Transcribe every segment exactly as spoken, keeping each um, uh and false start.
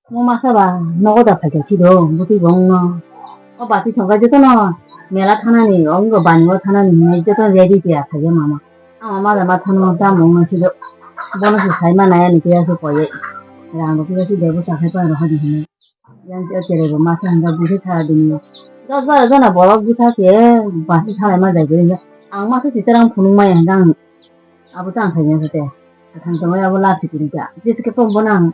Mo masa ba nogo da phaikha chido, bwtwi bo wngno. O bati songkha jotono mela thanani, o wngkha bani o thanani hinwi jotono ready tiya khaikha mama. Ang mama da ma thano tamo wngno chido. Bono se sai ma nai ani tiya se koye. Rang rok tiya se bebo sakhai pa rok hadi hinwi. Yang tiya tere bo masa hingka bwtwi tha dini. Dos bara jona borok bwsa ke bati thalai ma jai khe. Ang masa se terang phunuk maya hingka ang abo tang khaikha te. Kathang tongwi abo lachi tini ta. Jesa khe tong bono ang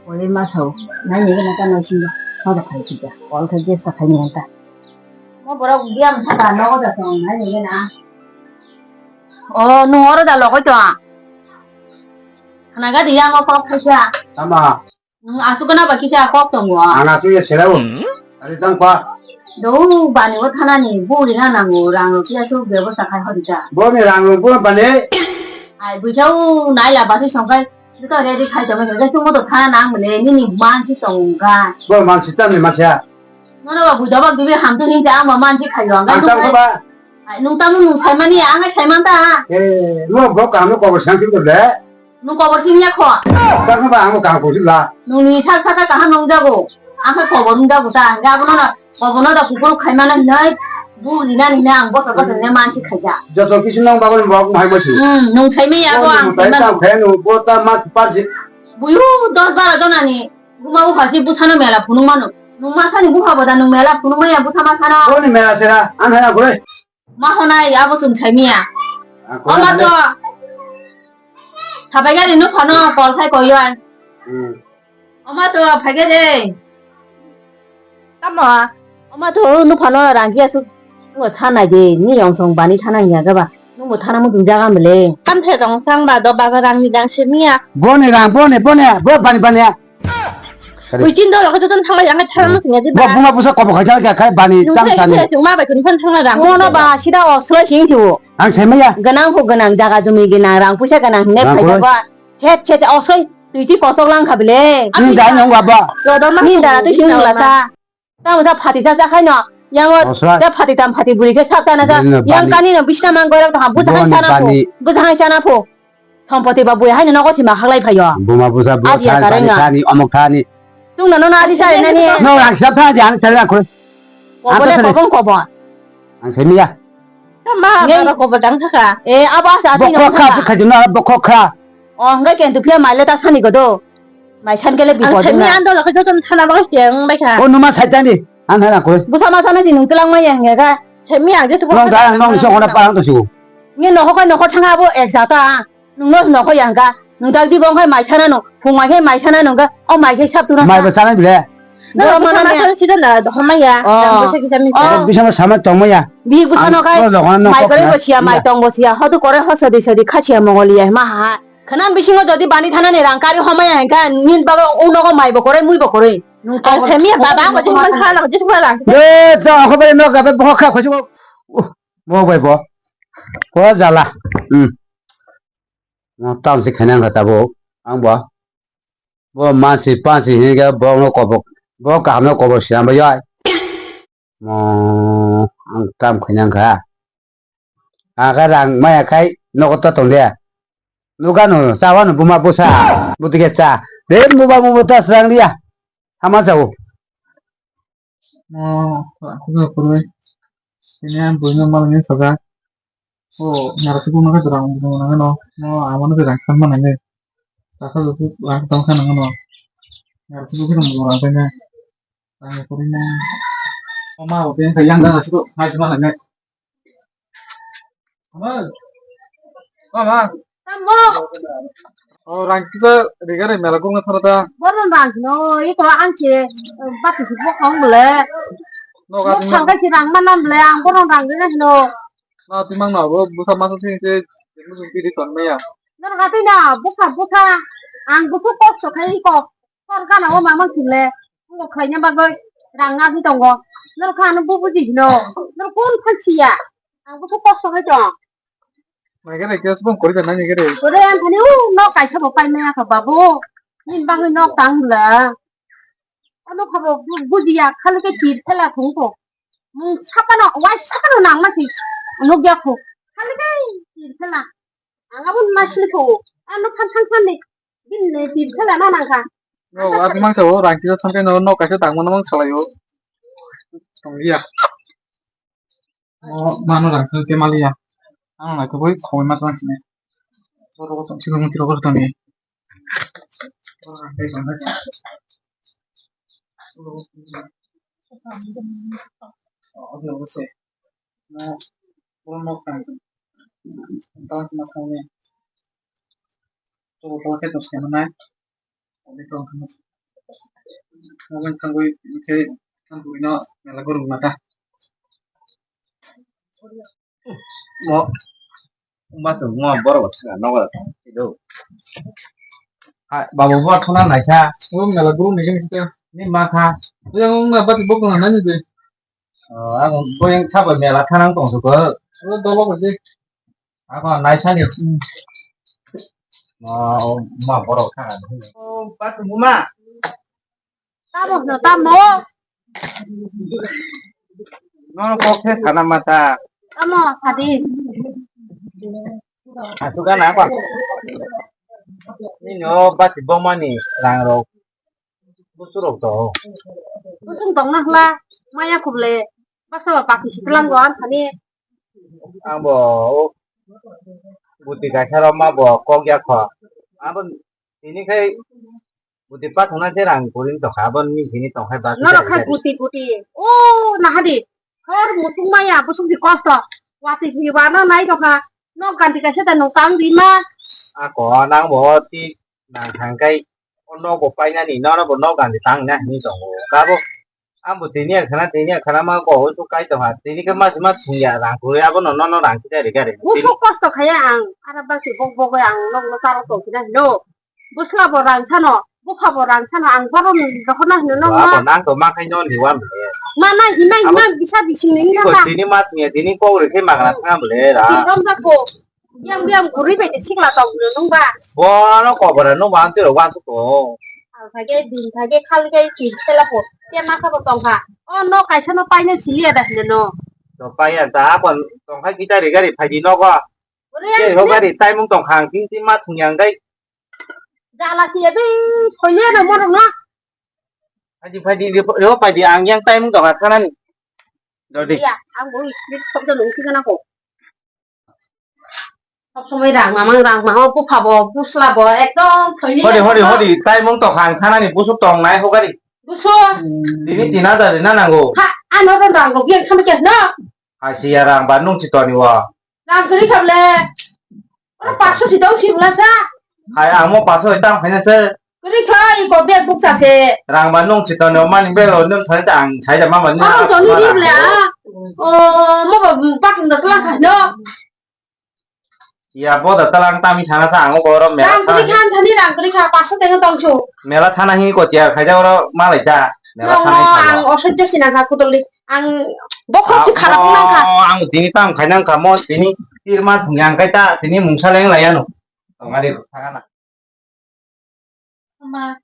koi ma sao. Nai nai gana ta nai singa. Hoda khai tini ta. Kol khe jesa khai nai ta. Mo borok biyang thaka nogo da tong nai nai gana. O, nung oro da logoi tong. Khna gadi yang o kok khaisa. Tama. Nung asuk gana ba kisa kok tongo. Ang asuk ya serao. Ari tang pa. Do bani o thana ni buri na nango rang rok ya su bebosta khai hori ta. Bo ni rang rok bo bani. Ai buitau nai la ba su songkai. Duka ready khai tongo, jai tu mo to thana nang mele ni ni man si tongga. Bo man si ta ni ma sia. Nono ba buitau ba bibi ham tu hin ta ang ba man si khai lo. Ang tang ba. Ai nung tamo nung sai mani ang sai man ta. Eh, no bo ka no ko sang tu le. Nung kobor sini ya kho. Tamo ba ang kaham koi la. Nung ni sak sak kaham nung jago. Ang khe kobor nung jago ta. Ang jago no na. Kobor no da kukur khai mana hinai. Bu ni na ni na ang bosa bosa ne man si khai ja. Joto kisu nang ba ko bo mai mo si. Hmm, nung sai mi ya bo ang sai ma. Ta khai no bo ta ma pa ji. Buyu dos bara jona ni. Buma bu phasi bu sano mela phunung mano. Nung ma sani bu phabo da nung mela phunung ma ya bu sama sano. Bo ni mela sera. Ang hai na kore. Ma honai abo chwng sai miya. Ang kore Oma to. Sabai gari no phano kol khai koi yo. Hmm. Oma to phai ge de. Tamo. Oma to no phano rang ya su. Ngo thana de ni yong song bani thana ya ga ba. Nungbo thana muchung jaga mele. Kam the tong sang ba do baga rang ni dang se miya. Bone rang bone bone bo bani bani. Kare. Ui chin dolo khe joton thanglai ang khe thanglai sing ya di Bo ba. Buma busa kobo khaijak ya khai bani Nung tam khai sani. Khai chung ma bai kun phan thanglai rang. Mono ba sida osloi sing thibo. Ang sai maya. Ganang phu ganang jaga jumi ganang rang puisa ganang ne Rang phai khuloi. Jago. Set set osloi tui tui kosok lang kha bile. Ni da nong ba ba. Rodoma Ni da sing tui sing dolo la ma. Sa. Tamo sa phati sa sa khai no. Yang o Osloi. Sa phati tam phati buri khe sak ta na sa. Bini no Yang bani. Kani no bisna mang gorok ta busa hai Boni sana phu. Bani. Busa hai sana phu. Sompoti ba bui haino nogo sima haglai phaio. Buma busa bua Adia thani, karena. Thani, thani, omok thani. Chwng no, no, no, adi sa, nani. No, rang sab thani, ani thani, ani thani. Kobole, kobong, kobong. Ang semiya. Tama, Nge- bara kobor dang thaka. Eh, abo asa, ati Bokho nong kha, thaka. Kha jino, bokho kha. Oh, hingga kentu phia maile ta sani godo. Mai san kele Ang bipod semiya na. Ando lakhe joton thana bagoi siang bai kha. Oh, numa saitani. Ang thana koi. Busa masa na si nung telang maya hingga kha. Semiya, je tu Nong bokho darang, dang nong thaka. Sokona parang to su. Nge noho kai noho thanga abo ek jata. Nungno hwno kho yang ka, nung tak di bong khai mai sana nung, phung mai khai mai sana nung ka, o mai khai sap tuna Mai ba sana bile. Nang Goro bisa mana masa ne? Sida na, dohor maya, Oh. Nang bisa kita minta. Oh. Bisa ma sama tong maya. Bi busa no kai, Ang ko dohor no mai kok kore na. Bo sia, mai Iya. Tong bo sia, hodu kore ho sodi sodi kha sia mongol ya, ma ha. Khanan bisingo jodi bani thana ni rang kari homaya hengka, nin bago uno ko mai bo kore, mui bo kore. Nung Ang tong semiya baba ko jing man khala, jing man lang. Ye, to ako bare no ka be bo kha khosi bo. Uh, mo bai bo. Ko jala. Hmm. Mo tam se khaina kha tabo. Ang bo. Bo mansi pansi hinga bo no kobok. Bo kaham no kobok siam bai yai. Mo ang tam khaina kha. Aga rang maya khai nogo to tong de. Nugano chawano buma busa. Butike cha. De buma buma ta srang liya. Hama chao. Mo, aku ga kurwe. Ini an buino mal ni saga. O, nara suku naga durang buino naga no. Mo, amano durang kan mana ne. Saka suku rang tong kan naga no. Nara suku kita mau rang tanya. Rang kurina. Oma, o, yang kaya yang dah suku. Hai, semana ne. Ama. Ama. Tamo. O rang kisa rigare mela gungna thara da. Boron rang no, ito ang ke, eh, bati si bokong bole. No ga Mo ding. Thangkai si rang mana bole, ang boron rang de no. Na timang na bo busa masa sing se, mo sing pidi ton meya. Nor gati na, buka buka, ang buku kok so khai kok. Sor gana o mamang sile, ngo khlaina bagoi rang agi tongo. Nor kha ano bubuji hino. Nor kun phan siya. Ang buku kok so khai tong. Mai gere ke sbong kori da nani gere. Kore ang thani u nok kaisa bo pai maya kha babu. Nin bagoi nok tang bla. Ano kha bo bu-, bujiya khali ke tir phela thung ko. Mung sapa no, wai sapa no nang ma si. Nuk ya ko. Khali ke tir phela. Ang abun ma si ko. Ano phan thang phan ni. Bin ne tir phela na nang kha. No, adi mangsa o rang kisa thangkai no, no kaisa tangmano mang salai o. Tonglia. O mano rang kisa te malia. Ano naithok bai khogwi ma tong sini. Borok tong sini, mutri borok tong ni. Oke, oke. Nah, borok nok tang. Tang ma thang ni. Borok khe tong sini nai. Oke, tong sini. Oke, tang bai khe tang bai no mela guru mata. Mo, ma to mo borok thana nogo da tong do. Ha, babu bo thana nai kha. O mela guru ni gini khe ni ma kha. Yang ma ba bo ko na ni de. O, ang bo yang thaba mela thana tong ko. O dolo ko je. Ako nai sani. O, ma borok thana. O, ba tu ma. Tamo no tamo. No, kok khe sana mata. Tamo sadi. Asuka na kwa. Nino bati bomani rang rok. Busurok to. Busung tong na hla. Maya kuble. Basa ba pati sitlang go an thani. Ang bo, o, buti kaisa rok ma bo kok ya kho. Abo tini khai buti pathana se rang kuring tokha, abo ni sini tongkhai ba. Norok khai buti buti. O, nahadi. Hor mutung maya, busung di kosto. Wati sini ba no nai tokha. No ganti kaisa ta no tang di ma. Ako nang bo ti nang thang kai. O no bo painani, no no bo no ganti tang na ni tongo. Kabo. Ang bo tini akhana, tini akhana ma ko hoi su kai tongha. Tini khe ma sima thungya rang kuri abo no, no, no rang kida ri gari. Busu kosto khaya ang. Ara basi bok bok ang nok no taro tong kida hino. Busla bo rang sano, bupha bo rang sano, ang borom dokhona hino no. Abo nang to ma khai no ni wan. Ma na himai hima bisa bising ni ko na. Tini ma thungya, tini ko ri khe magna thang bole ra. Rom da ko. Yang biang guri bai de sikla tong nung ba. Bono kobora nung ba ang tiro wansuk tong. Ang thage din thage khali gai tin thela po. Te ma sabo tong kha. O no kaisa no paina siliya da hino no. To paiya ta akon tong kha gitari gari phaidi nogo. Ore te ho gari taimung tong khang tin tin ma thung yang gai. Jala siya be kholia na mo no. Phaidi phaidi ho phaidi ang yang taimung tong kha thanani. Dodi. Ya, ang bo slip khop da nung sikana ko. Sob somoi rang mamang rang ma o bupha bo busla bo ekdom thoi ni. Hori hori hori tai mung to khang thanani busuk tong nai hogari. Busuk. Tini tin hajar rina nango. Ha, ano ro rang rok yang khamikya no. Hai si ya rang ba nung si toni wa. Rang kuri khable. Oro paso si dong si bula sa. Hai amo paso tang khaina se. Kuri kha i ko bag buk sa se. Rang ba nung si toni mani bag o nung thani ta ang sai da mama ni. Amo toni ni bla. O mo ba patung da kla kha no. Ya bo da talang tami thana sa ang oro mela. Rang kuri khan thani rang kuri kha paso teng tong chu. Mela thana hi ko tiar khaida oro malai ta. Mela thana hi ang osojjo sina kha kutuli ang bokhok si kharap nang kha. Ang tini tam khainang kha mo tini tirma thungyang kai ta tini mungsa leng lai ano. Tongari thana. Ama,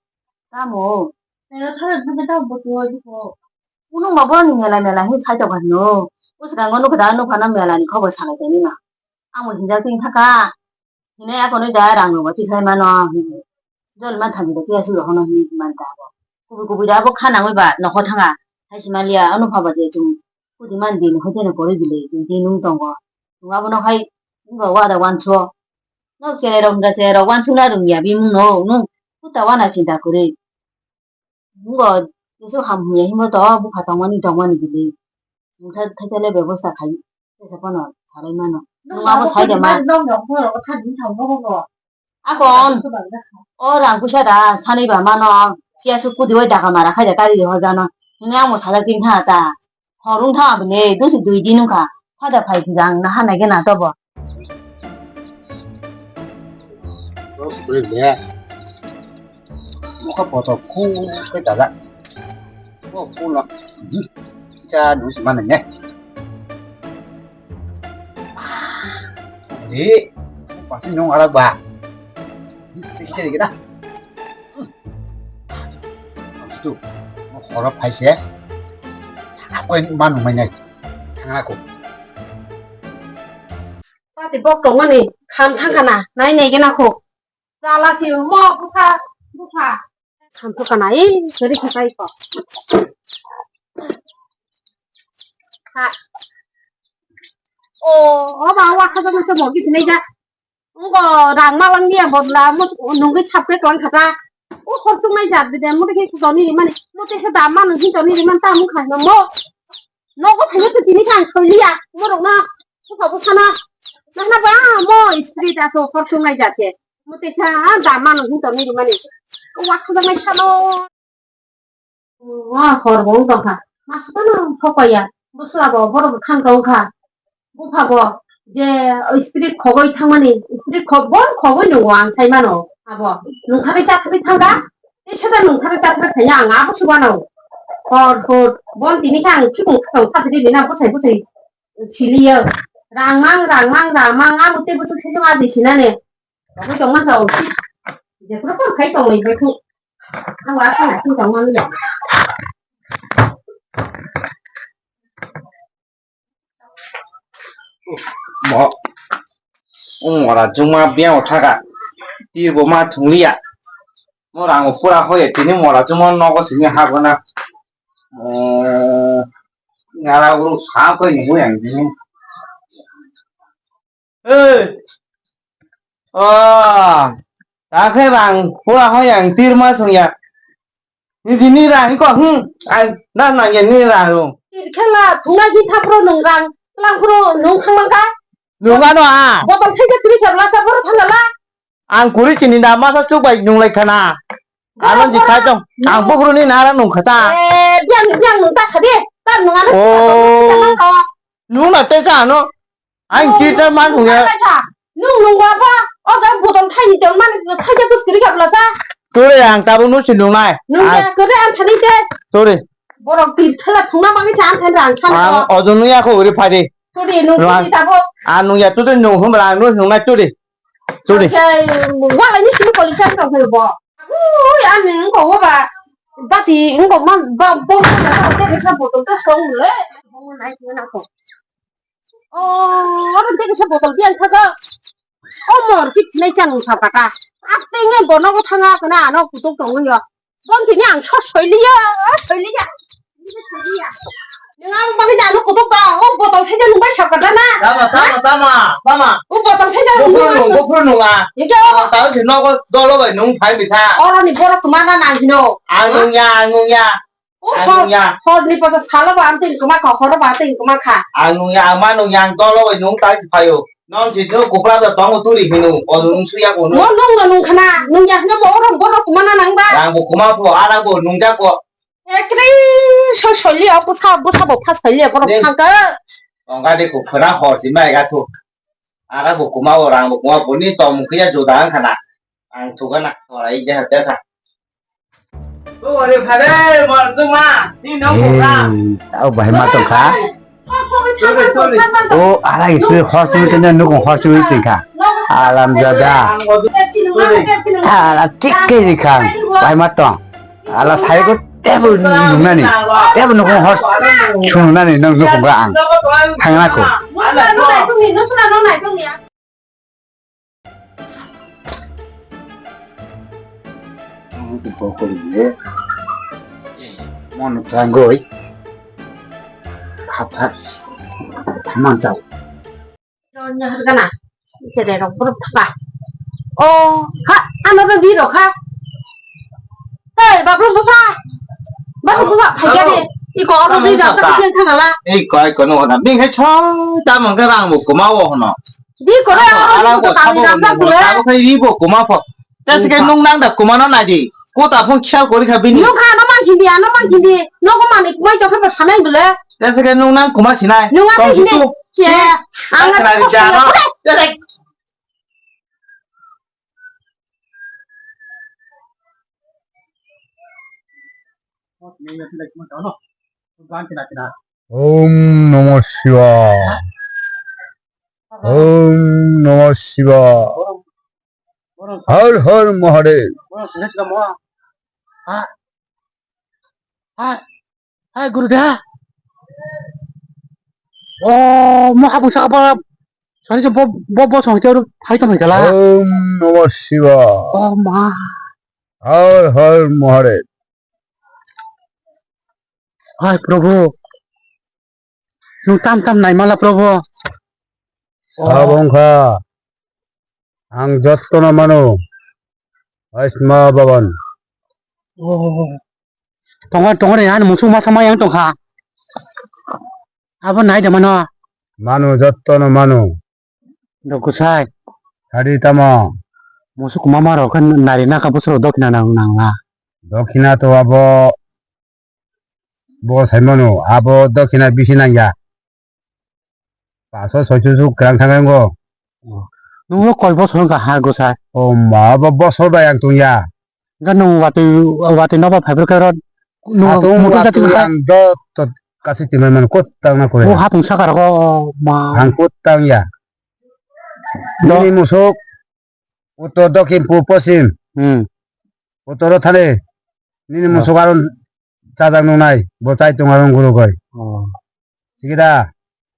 tamo? Mela thangna thangkhe tamo bo tongwi bukho? Kunungba borokni mela mela hinwi khai tongkha hino. Bwskango nukha da, nukha no mela ni khobor salai tongwi ma. Ang bo hinjak tong thaka. Hinwi akonwi da rang rwma twi khai mano. Jol man thangwi da twi aswk rok hono hinwi man ta abo. Kubui kubui da abo kha nangwi ba nokho thanga. Hai si manliya, ano pha ba je chwng kudi man din hoiteno kwrwi bile, din nung tongo. Chwng abono hai wngkha wada wansuk. Nok cherai rok hwnkha cherai rok wansukna rwngya bini mungno nwng puta wana chinta kwrwi. Nwng bo jesu ham hwnya hinwi to bupha tongmani tongmani bini. Nwngsa thaitale bebosta khai tesa phano salai mano. Nwng abo sai de ma. Akon o rang puisa da sanwi ba mano piyasu kudi oi daga mara khai da tari de hojano. Hwnwi amo sajak tin tha ta. Thorung tha bini dusi dui din wngkha. Phada phai khe ang naha nai gana tobo. Bro, sukuri le. Mokha poto khu kai dada. Bo khu no. Cha nu si mana ne. Ni, pasi nong ara ba. Ni, kita. Tu, khoro phaise. Akoi ma nungmai nai. Thangna ko. Pati bok tongmani kham thangkhana nai nai gena kho. Chala si mo bukha bukha. Thamso kana, eh, sori khatai ko. Ha. O, o ba, wa khajaknai se morgi sinai ja. Ngo rang malang niya bodla, mo nungui sabke ton khata. O hor chungnai jat bide, mo dekhe toni rimani, mo tesa dam manu hin toni rimani ta mung khai mo. Nogo phaina to tini kha ang kholiya, mo rokno. Bupha bupha na. Nahna ba mo spirit ato hor chungnai jat se. Mo tesa dam manu hin toni rimani. Wa khajaknai sano. Wa hor bo wng tongkha. Masukano thokpaiya. Bwsla bo borok bwkhang tongkha. Bupha bo je spirit khogoi thangmani, spirit khog-, bon khogoi nungo ang sai mano. Abo nungkharwi chatharwi thangkha. Tei seta nungkharwi chatharwi thangya ang abo se uanao. Hor hor bon tini khe ang khibung khibung khatri nina bwsai bwsai siliyo. Rangmang, rangmang, rangmang, abo tei bwswk sesong adi sinane. Rogwi tongma sa usi. Jephuru phuru khai tongwi bai khu. Ang wa khu khu tongma nila. Mo, mora chuma biang thaka. Tir bo ma thungliya. Mo rang pura hoye tini mora chuma nogo sini hagona. Mo, ngara uru sa ko ni huyang ni. Ei. Oh. Ta khe rang pura hoi ang tir ma thung ya. Ni di ni rang ko hm. Ai na na ye ni rang ro. Tir khela thungna hi thapro nung rang. Tlang phro nung khang lang ka. Nung ano a. Botol thai ka tri ka la sa boro thang la. Ang kuri chini da masa chuk bai nung lai khana. Ano ji khai tong. Ang bukhru ni nara nung khata. Eh, biang, biang nung ta sadi. Ta nung ano. Oh. Nung na te sa ano. Ang chi ta man nung ya. Nung nung ba ba. O da botol thai ni ton man thai ja kus kiri ka bla sa. Tore ang ta bu nu si nung nai. Nung ya kore ang thani te. Tore. Borok tir khala thungna mangi cha ang thani rang sana. Ang ojon nu ya ko uri phai de. Tore nung si ta bo. Ang nung ya tu de nung hum rang nu nung nai tore. Churi. Wala ni sini polisi ang tong bo. Ui, ani ngko wo ba. Bati ngko man ba bo na te sa botol ta song le. Bo nai ko na ko. O, oro te sa botol biang thaga. O mor ki nai chang sa kata. Ate nge bono ko thanga kana ano kutuk tong yo. Bong tini ang so soiliya, soiliya. Nang ang bangni ano kutuk ba, o botol thai nung bai sab kata na. Tama, tama, tama, tama. O botol thai nung. Gopur nung, gopur nung a. Ike o. Tao si nogo dolo bai nung phai bisa. Oro ni borok kma na nang hino. Ang nung ya, ang nung ya. O ang nung ya. Hor ni poto salo ba ang tin kma kha, horo ba ang tin kma kha. Ang nung ya, ang ma nung ya, ang dolo bai nung tai phaio. Nong si no kupra da tong turi hinu, o nung suya ko no. Mo nung no nung khana, nung ya hino mo oro borok kuma na nang ba. Rang bo kuma pho, ara bo nung ja ko. Ekri so soli o busa, busa bo phas soli o borok thang ka. Tong ga de ko khana ho si mai ga thu. Ara bo kuma o rang bo kuma bo ni tong khiya juda ang khana. Ang thu khana, ora i ja ha ta kha. Ore phare, mor tuma, ni nong ko ka. Ei, tao bahai ma tong kha. Sorry, sorry. O, ara isui hor sui tene nukung hor sui tong kha. Alam jada. Sorry. Thala thik khe ri kha. Bahai ma tong. Ala sai ko table nungnani. Table nukung hor sungnani nang nukung kha ang. Thangna ko. Ang tu pokol ye. Mon tangoi. Khap khap. Thaman chao. Nya hargana. Chere rok buruk thapa. Oh, ha, ano ro di ro kha. Hey, babru bupha. Babru bupha, phai kya de. Iko oro di jam ta kya thang la. Ei koi kono na. Bing hai chho ta mang ka rang bu kuma wo no. Di kore oro ala ko ta sabo ni jam ta kule. Sabo khai ri bo kuma pho. Ta se ke nung nang da kuma no na di. Ko ta phung khel kori kha bini. Nung kha no mang hindi, ano mang hindi. No ko mani kumai to kha sanai bule. Ta se ke nung nang kuma sinai. Nung ang hindi. Kya? Ang ta kra di jano. Om Namah Shivaya. Om Namah Shivaya. Har Har Mahadev. Hai Guru Dev. Oh, mo habung saka ba. Sari se bo, bo, bo song cheu phai tong khala. Om Namah Shivaya. Oh ma. Har Har Mahadev. Hai Prabhu, nwng tam tam naimala Prabhu. Sabo wngkha, ang jottono mano, Aisma Baban. Oh. Tongo, tongo re, ani musuk masa ma yang tongkha. Abo nai de mano. Mano, jottono mano. Dokusai. Sadi tamo. Musuk mama rok khe nari naka bosoro dokhina nang nangla. Dokhina to abo bo saimano, abo dokhina bisi nangya. Paso soisu su kwrang thangwi ngo. Nunglo koi bosor wngkha ha gosai? O ma, abo bosor bai ang tungya. Ga nung watwi, watwi nobar phaibrwkhe ro nung hatung motor jati watwi kha? Ang do to kasi timai man kotang na kore. O hapung saka rogo ma. Ang kotang ya. Do- Nini musuk uttor dokhin pur poschim. Hmm. Uttor thani nini musuk aron chajak nungnai, bo chai tongo aron gurugoi. Oh. Sikida.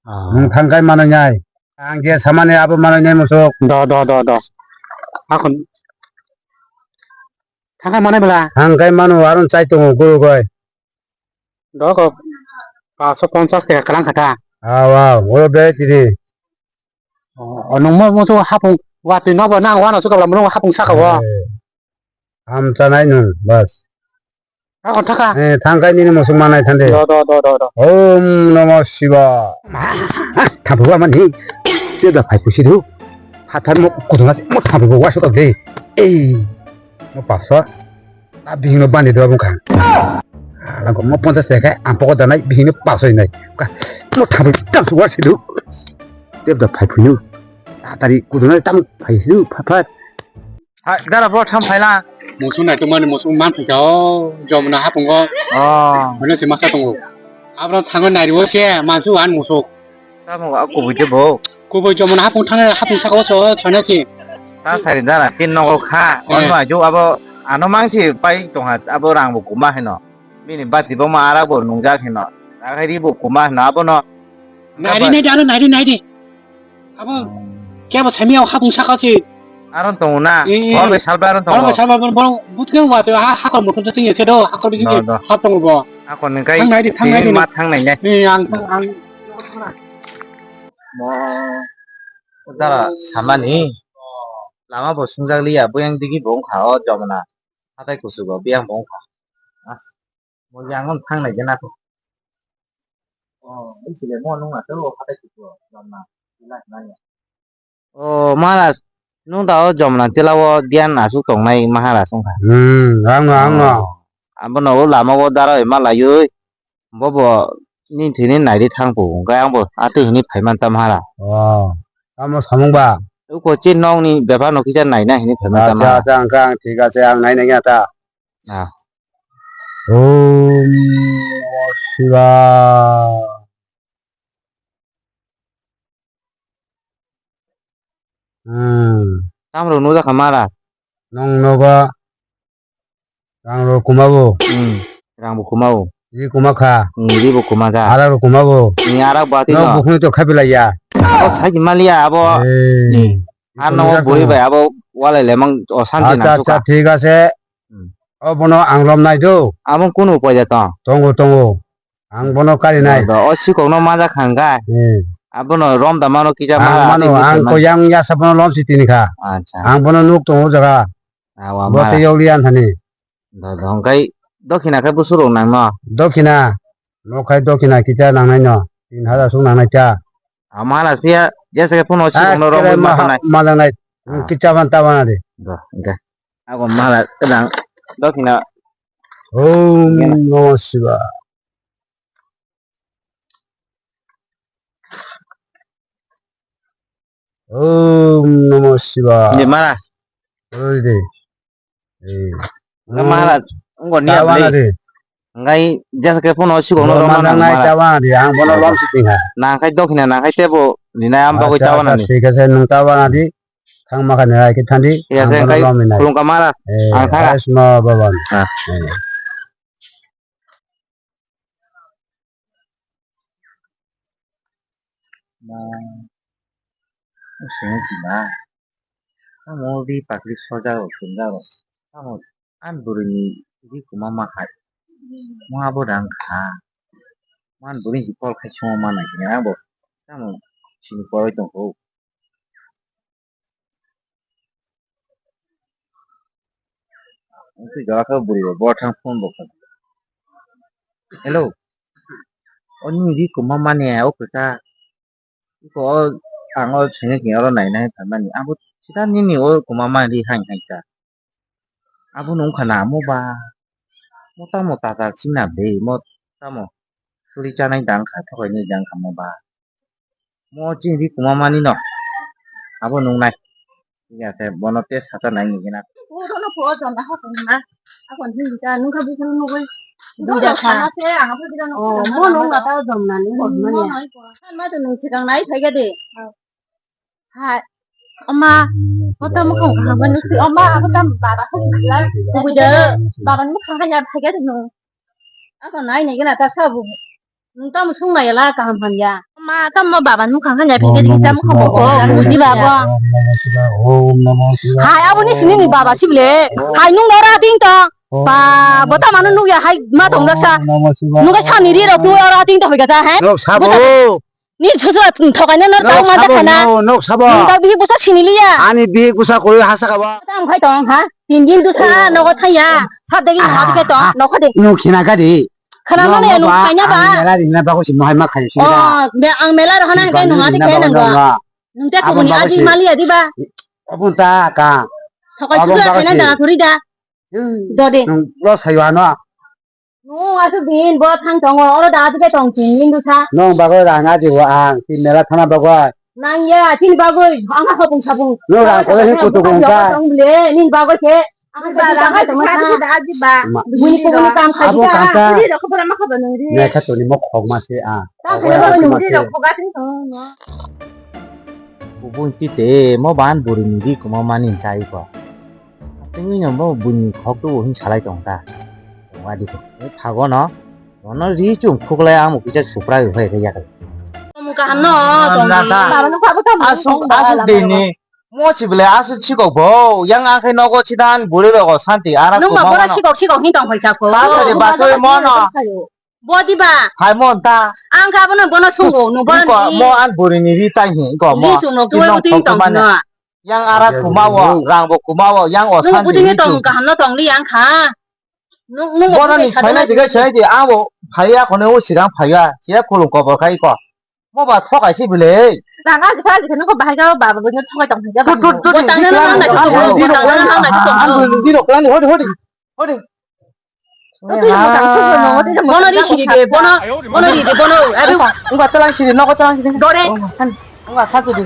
Ah. Nwng thangkai manwi nai. Ang je samani abo manwi nai musuk. Do, do, do, do. Akon. Thangkai manai bela. Thangkai mano aron chai tongo gurugoi. Do ko. Paso ponchas taka kalang kata. Aw, aw, oro be tini. Oh, nwng mo, mo to hapung watwi nobo nang wano suka bela mo hapung saka wo. Eh. Ham chanai nwng, bas. Ako thaka. Eh, thangkai nini musuk manai thande. Do, do, do, do, do. Om Namo Shiva. Ma, ah, thabu amani. Tebla phai pusi du. Hathar mo kuduna mo thabu bo wasu de. Ei. Mo papsa. A bihingno bandi do bungkha. Langko mo ponchas taka ang poko danai bihingno papsa inai. Ka mo thabu tam su wasu du. Tebla phai phunu. Tatari kuduna tam phai su phat phat. Hai, dara bro, tham phaila. Musuk nai tongmani musuk man phika o, Jomona hapungo. Oh. Hwnwi se masa tongo. Abro thango nairio se, mansu an musuk. Tamo a kubui je bo. Kubui Jomona hapung thangna, hapung saka o so, soina se. Ta sari dara, tin nogo kha. Eh. Ono ajo abo, ano mangsi pai tongha, abo rang bo kuma heno. Bini bati bo ma arak bo nungjak hino. Akhai ri bo kuma hino abono. Naidi, naidi, ano naidi, naidi. Abo kebo sami o hapung saka se. Aron tongo na. Eh, eh. Hor bai salba aron tongo. Hor bai salba, borong butke wa to ha, hakor muthung to tingye se do, hakor bising. Do, do. Hap tongo bo. Hakor nang kai. Thang naidi, thang naidi. Ma thang nai nai. Eh, ang, ang. Mo. Dara samani. Lama bo sungjak liya, buyang digi bo wngkha o Jomona. Hatai kuchugo biyang bo wngkha. Ah, mo yang no thang nai gana ko. Oh, isi le mo nung na to hatai kuchugo Jomona. Ila nanya. Oh, Maharaj, nung da o Jomona tila o diyan asuk tong nai Maharaj wngkha. Hmm, ang no, ang no. Oh, abono o lama o dara oi ma lai oi. Bobo nini thwini naidi thang po, hwnkhe ang bo atwi hwnwi phaiman ta Maharaj. Oh, tamo samung ba? Uko chi nokni bepar no kisa naina hwnwi phaiman ta Maharaj. Acha, acha, ang khe ang thik ache, ang naina ya ta. Ah. Om Namo Shivaya. Hmm. Tamrok nujak kha Maharaj? Nung nogo. Rang rok kuma bo. Hmm. Rang bo kuma bo. Ri kuma kha. Hmm, ri bo kuma kha. Arak rok kuma bo. Hmm, arak bo atwi no. Nok bukhung to khapi lai ya. Abo sai di maliya abo. Eh. Hmm. Ar no buri bai abo walai lemang o santi na suka. Acha, acha, thik ache. Hmm. O bono ang lom nai do. Abo kunu upai da tong? Tongo, tongo. Ang bono kari nai. Do, do, o sikok no majak kha hwnkhe. Hmm. Abono rom da mano kisa ang ma mano, atwi ang ko yang yasa bono lom si tini kha. Acha. Ang bono nuk tongo o jaga. Awa bo mara. Tei yoli anthani. Do, do, hwnkhe dokhina khe busurok nang no? Dokhina. Nok khai dokhina kisa nang nai no. Tin hajar suk nang nai cha. Ama hala siya, jesa khe phone o sikok no rom ma, ma nai. Ma nang nai. Ah. Kisa ban ta ban de. Do, hwnkhe. Ako mala kedang dokhina. Om Namo Shivaya. Om Namo Shivaya. Ni mala. Oi de. Eh. Mala, ngo ni tawana de. Ngai jasa khe phone o sikok no rom nang nai tawana de. Ang bono lom si tinga. Nang khai dokhina nang khai tebo ni nai am bagoi tawana ni. Thik ache, nung tawana di. Thang ma kha nai khe thandi. Thik ache, ang bono khai lom ni nai. Khulum kha Maharaj. Eh, ang thang. Aisma Baban. Ah. Eh. Ma, sini sini. Tamo ri pakri soja rok sumja rok. Tamo Ani bwrwini ri kwma ma hai. Mo abo rang kha. Mo ani bwrwini call khai songma ma nai hwnwi abo tamo sini poroi tongkho. Wngtwi jora khe bwrwi bo, bo thang phone bo kha. Hello. O nini ri kwma mani o kwchak. Iko o ang o sengwi khe oro nainai phaimani. Abo sida nini o kwma mani ri hain hain kha. Abo nung kha na mo ba. Mo tamo tatal sina be mo tamo suri chanai dang kha thokai ni dang kha mo ba. Mo chini ri kwma mani no. Abo nung nai. Iya khe bono tei sata nai ni gina. Bono pho jom na ha tong na. Akon hin ta nung kha bikru nugui. Duida kha. Sama se ang pho bikru nugui. Oh, mo nung na ta jom na ni mo mani. Kan ma to nung chikang nai phai ga de. Hai. Oma, kota mo kong ha ban si oma, ako tam baba ko bilang. Duida, baba mo kha ya phai ga de nung. Ako nai ni gina ta sabu. Nung tamo sung nai la kaham han ya. Ma tamo baba nung khang han ya phege di jam khamo ko. Buji babo. Om Namah Shivaya, Om Namah Shivaya. Hai abo ni sini ni baba sible. Hai nung dora ding to. Ba bo tamo nung ya hai ma tong daksa. Nung ka sani ri ro tu ora ding to hoy kata hai. Nok sabo. Ni susu thokai na nor tau ma ta khana. Nok sabo. Nung tau bihi busa sini liya. Ani bihi busa koi hasa kaba. Tam khai tong ha. Tin din tu sa nogo thaya. Sa degi nung ati ke tong nok de. Nung khina ka di. Khana no le nung khaina ba. Mela rina ba ko si mohai ma khai si. Oh, be ang mela ro hana ke nung ati ke nang ba. Nung te ko ni adi mali adi ba. Abun ta ka. Thokai su da khaina da thuri da. Do de. Nung lo sayo ano. Nung asu din bo thang tongo oro da adi ke tong tin din du sa. Nung bagoi rang adi bo ang tin mela thana bagoi. Nang ya, chini bagwi, ang ha hopung sapung. No, rang kore he kutuk wngkha. Tong bile, nini bagwi se. Ang ba rang ha tong ma. Bini kubuni kam khai. Abo ka. Kam kha. Bini rok khobor ma khobor nang ri. Ne kha toni mo khok ma se a. Ta khaya ba nang ri rok khoga tin tong no. Kubun ti te mo ban buri ni ri kuma mani tai ko. Tengwi no bo buini khok tu hin salai tong ta. Wadi ko. Thago no. Bono ri chung khuklai ang kisa supra bai phai yak. Tong kaham no, tong di. Baba no khabo tamo. Asuk, asuk dini. Mo chibile asuk chikok bo. Yang ang khai nogo chidan buri rogo santi ara. Nung ma bora chikok chikok hin tong phai chako. Ta sari basoi mo no. Bodi ba. Hai mo ta. Ang kha bono bono sungo no bono. Mo an buri ni ri tai hin ko mo. Ri chung no tuwe uting tong no. Yang ara kumawo, rang bo kumawo, yang o. Nung santi buting tong kaham no tong li yang kha. Nung nung bono ni phaina jiga sai di abo phaiya kono o sirang phaiya. Siya khulum kobor khai ko. Mo ba thokai si bile. Rang a jikha jikha nung ko bahai ga baba bo thokai tong phaiya. Tut tut tut. Bo tang na mang na. Ang buri ni ri rok lang hodi hodi. Hodi. Bono ri siri de, bono, bono ri de, bono. Ayo, ungba talang siri, nogo talang siri. Dore. Ungba satu di.